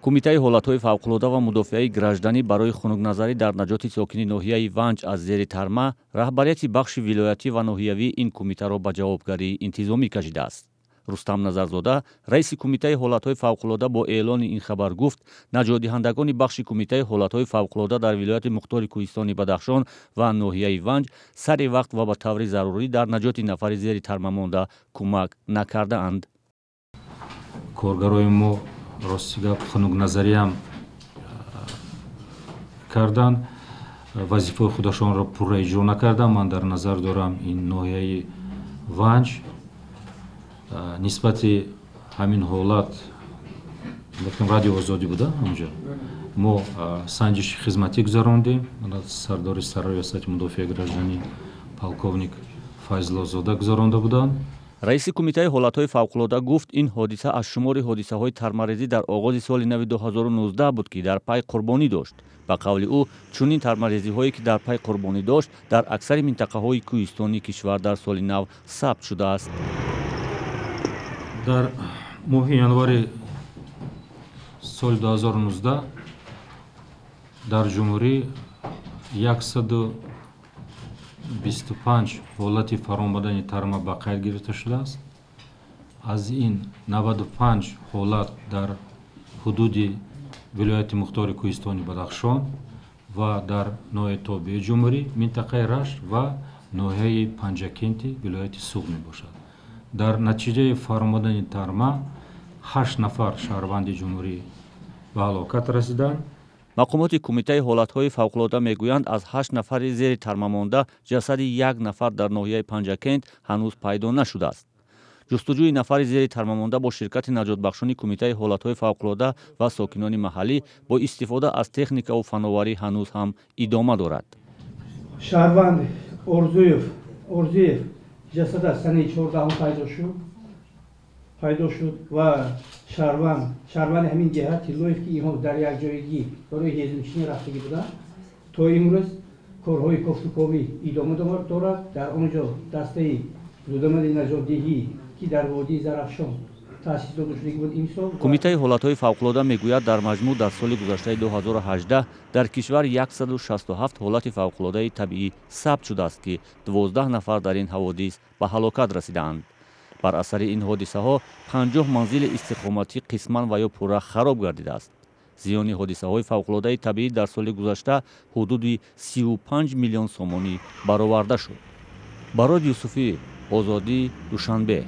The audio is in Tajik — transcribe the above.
Кумитаи ҳолатҳои фавқулода ва мудофиаи гражданӣ барои хунукназарӣ дар наҷоти сокини ноҳияи Ванҷ аз зери тарма раҳбарияти бахши вилоятӣ ва ноҳиявии ин кумитаро ба ҷавобгарии интизомӣ кашидааст. Рустам Назарзода, раиси Кумитаи ҳолатҳои фавқулода, бо эълони ин хабар гуфт, наҷотдиҳандагони бахши Кумитаи ҳолатҳои фавқулода дар вилояти мухтори кӯҳистони Бадахшон ва ноҳияи Ванҷ сари вақт ва ба таври зарурӣ дар наҷоти нафари зери тарма монда кӯмак накардаанд. Коргарои мо, рости гап, хунукназариам карданд, вазифаи худашонро пурра иҷро накарданд. Ман дар назар дорам ин ноҳияи Ванҷ. Нисбати ҳамин ҳолат, Радио Озодӣ буда, ҳамҷо мо санҷиши хизматӣ гузарондем. Сардори Сарриёсати мудофиаи гражданӣ полковник Файзлозода гузаронда буданд. Раиси Кумитаи ҳолатҳои фавқулода гуфт, ин ҳодиса аз шумори ҳодисаҳои тармарезӣ дар оғози соли нави 2019 буд, ки дар пай қурбонӣ дошт. Ба қавли ӯ, чунин тармарезиҳое, ки дар пай қурбонӣ дошт, дар аксари минтақаҳои кӯҳистонии кишвар дар соли нав сабт шудааст. Дар моҳи январи соли 2019 дар ҷумҳурӣ 125 ҳолати фаромадани тарма ба қайд гирифта шудааст. Аз ин 95 ҳолат дар ҳудуди вилояти мухтори кӯҳистони Бадахшон ва дар ноҳияи тобеи ҷумҳурӣ, минтақаи Рашт ва ноҳияи Панҷакенти вилояти Суғд мебошад. Дар натиҷаи фаромадани тарма 8 нафар шаҳрванди ҷумҳурӣ ба ҳалокат расиданд. Мақомоти Кумитаи ҳолатҳои фавқулода мегӯянд, аз 8 нафари зери тарма монда ҷасади як нафар дар ноҳияи Панҷакент ҳанӯз пайдо нашудааст. Ҷустуҷӯи нафари зери тарма монда бо ширкати наҷотбахшони Кумитаи ҳолатҳои фавқулода ва сокинони маҳаллӣ бо истифода аз техникаву фановарӣ ҳанӯз ҳам идома дорад. Шаҳрванд Орзуев ҷасадаш санаи 14-ум пайдо шуд ва шаҳрванди ҳамин деҳа Тиллоев, ки инҳо дар якҷоягӣ барои ҳезумчинӣ рафтагӣ буданд. То имрӯз корҳои кофтуковӣ идома дорад. Дар он ҷо дастаи зудамали наҷотдиҳӣ, ки дар водии Зарафшон таъсис дода шудагӣ буд имсол. Кумитаи ҳолатҳои фавқулода мегӯяд, дар маҷмӯъ дар соли гузаштаи 2018 дар кишвар 167 ҳолати фавқулодаи табиӣ сабт шудааст, ки 12 нафар дар ин ҳаводис ба ҳалокат расидаанд. Бар асари ин ҳодисаҳо 50 манзили истиқоматӣ қисман ва ё пурра хароб гардидааст. Зиёни ҳодисаҳои фавқулодаи табиӣ дар соли гузашта ҳудуди 35 миллион сомонӣ бароварда шуд. Барод Юсуфӣ, Озодӣ, Душанбе.